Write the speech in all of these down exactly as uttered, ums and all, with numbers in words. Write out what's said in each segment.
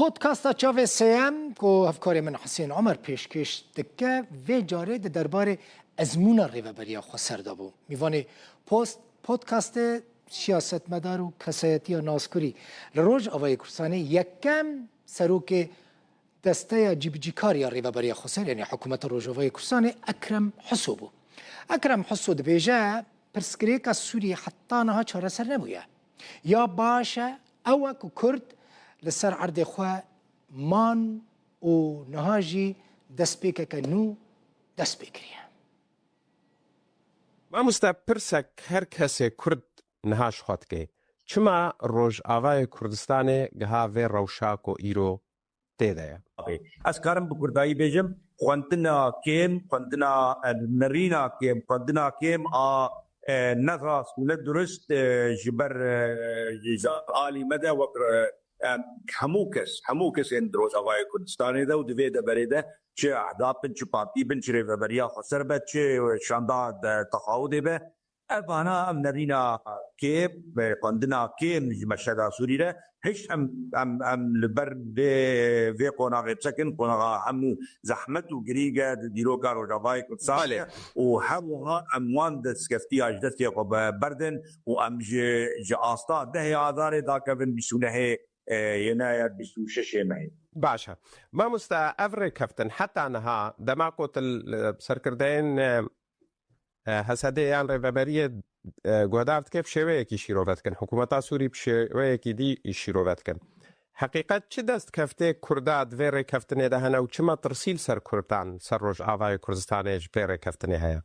Podcasta Çavê Sêyem ku hevkarê min Husên Omer pêşkêş dike, vê carê di derbarê ezmûna Rêveberiya Xweser de bû. Mîvanê post podcastê siyasetmedar û kesayetiya naskurî li Rojavayê Kurdistanê yekem serokê desteya cîbicîkar ya Rêveberiya Xweser, yanî Hikûmeta Rojavayê Kurdistanê, Ekrem Huso bû. Ekrem Huso dibêje, pirsgirêka Sûriyê heta niha çareser nebûye. Ya baş e, ew e ku Kurd li ser erdê xwe man û niha jî destpêkeke nû dest pê kiriye. Mamoste, pirsek her kesê Kurd niha ji xwe dike, çima Rojavayê Kurdistanê giha vê rewşa ku îro tê de ye? Ez karim bi kurdayî bêjim, xwendina kêm, xwendina, e, nerîna kêm, xwendina kêm a, e, ne rast û ne durist, e, ji ber, e, ji alî me de wek, e, em, hemû kes, hemû kesên di Rojavayê Kurdistanê de û di vê deverê de, çi ehdap bin, çi partî bin, çi Rêveberiya Xweser be, çi şanda de texawudê be, ev ana, ev nerîna kêm, xwendina kêm ji meşheda Sûrî re, hişt em, em, em li ber vê, vê qonaxê bisekin, qonaxa hemû zehmet û girîng e di dîroka Rojavayê Kurdistanê. Belê. Û her wiha em wan destkeftî ya ji destê xwe be-, berdin û em ji, ji asta dehê Adarê dakevin bîst û nehê, e, yê ne ya bîst û şeşê mehê. Baş e. Mamoste, ev rêkeftin heta niha, dema ku tu li serkirdeyên, e, e, H S D yan Rêveberiyê, e, guhdar dike, bi şêweyekî şîrove dikin. Hikûmeta Sûrî bi şêweyekî dî şîrove dikin. Heqîqet çi destkeftê Kurda di vê rêkeftinê de hene û çima tirsî li ser Kurdan, ser Rojavayê Kurdistanê ji vê rêkeftinê heye?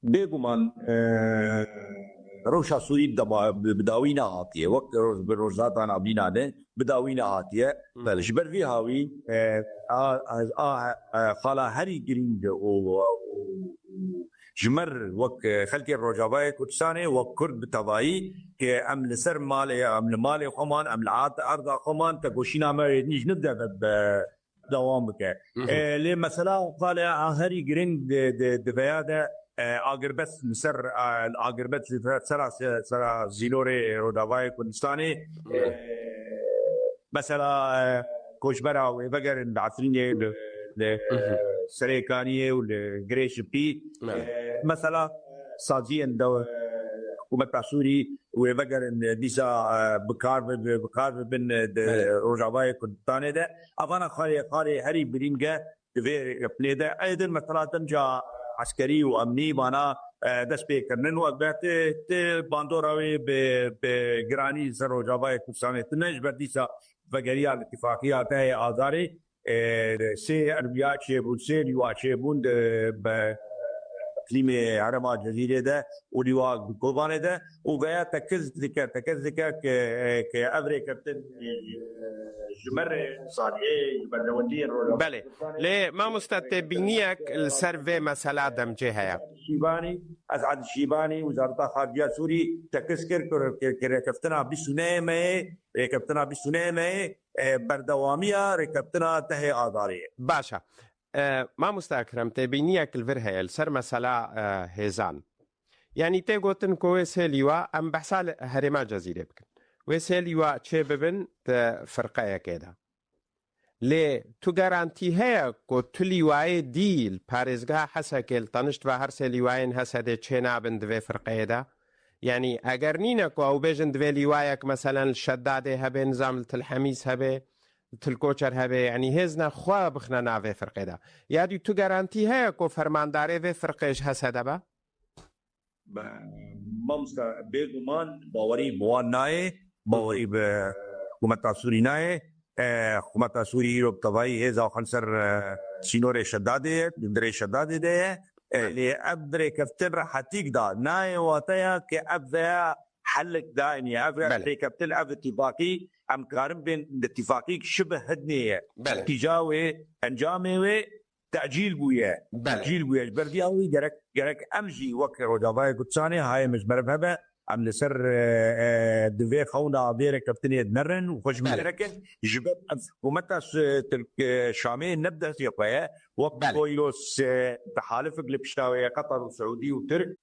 Bêguman, e, rewşa Sûrî bi dema-, bi, bi dawî nehatiye. Wek roj-, bi rojhilata navîna ne, bi dawî nehatiye. Hmm. Belê, ji ber vî hawî, e, a, a, a, e, xala herî girîng û, û, û ji me re wek, e, xelkê Rojavayê Kurdistanê, wek Kurd bi tevayî, ke em li ser malê, em li malê xwe man, em li ard-, erda xwe man, tekoşîna me êdî ji nû de be, be, dewam bike. Hı hı. E, lê mesela xalê a herî girîng di, di, di veya de, e, agirbest li ser, e, agirbest li ser, sera, sera zînorê Rojavayê Kurdistanê, e, mesela, e, koçbera wê vegerin li Efrînê, li, li, Hı hı. e, Serêkaniyê û li Girê Şipî. Evet. E, mesela saziyên de, e, hikûmeta Sûrî wê vegerin, e, dîsa, e, bi kar bi, bi, bi kar bibin, e, di Evet. Rojavayê Kurdistanê de. Evana xalê, xalê herî birînge di vê rêkeftinê de. Êdin mesela demca eskerî û emnî vana, e, dest pê kirinin û ez be ti, ti bandora wê bi, bi giranî ser Rojavayê Kurdistanê tune ji ber dîsa vegeriya li tifaqiya dehê Azarê, e, sê erbiya çêbûn, sê lîwa çêbûn di, bi iqlîmê herêma Cezîrê de û lîwa Kobanê de û veya tekiz dike, tekiz dike ke, ke ev rêkeftin, e, ji me re salihê ji berdewendiyên Rojava Belê. Lê mamoste, têbîniyek li ser vê mesela demcê heye. Şîbanî, Esad Şîbanî, Wezareta Xarice ya Sûrî tekiz kir ku, ku, ku rêkeftina bîst û nehê meyê, rêkeftina bîst û nehê meyê, e, berdewamiya rêkeftina dehê Azarê ye. Baş e. E, mamoste Ekrem, têbîniyek li vir heye li ser mesela, e, hêzan. Yanî tê gotin ku wê sê lîwa, em behsa li herêma Cezîrê bikin. Wê sê lîwa çê bibin di firqeyekê de. Lê tu garantî heye ku tu lîwayê dî li parêzgeha Hesekê li tenişt ve her sê lîwayên Hesedê çê nabin di vê firqeyê de? Yanî eger nîne ku ew bêjin divê lîwayek meselen li Şedadê hebe, nizam li Til Hemîs hebe, li Til Koçer hebe, yanî hêzne xwe bixine navê firqê de. Ya dî tu garantî heye ku fermandarê vê firqê ji Hesede be? Be-, mamoste, bêguman bawerî bi wan nayê, bawerî bi hikûmeta Sûrî nayê. E, hikûmeta Sûrî îro bi tevayî hêza xwe li ser, e, sînorê Şedadê ye, hundirê Şedadê de ye. E, Belê. Lê ev rêkeftin rehetîk da. Nayê wateya ke ev veya helik daîm ye. Ev Belê. Rêkeftin, ev îtîfaqî, em karin bên di îtîfaqîk şibih hidnê ye. Belê. Netîca wê, encamê wê, tecîl bûye. Belê. Tecîl bûye. Ji ber vî awî gerek, gerek em jî wek Rojavayê Kurdistanê hayê min ji meriv hebe, em li ser, e, e, di vê xewna vê rêkeftinê nerin û xwe ji min Belê. Nekin. Ji ber ev hikûmeta s-, Tirk, e, Şamê ne bi destê xwe ye. Wek Belê. Koylos, e, tehalifek li pişta wê ye, Qetar û Siûdî û Tirk.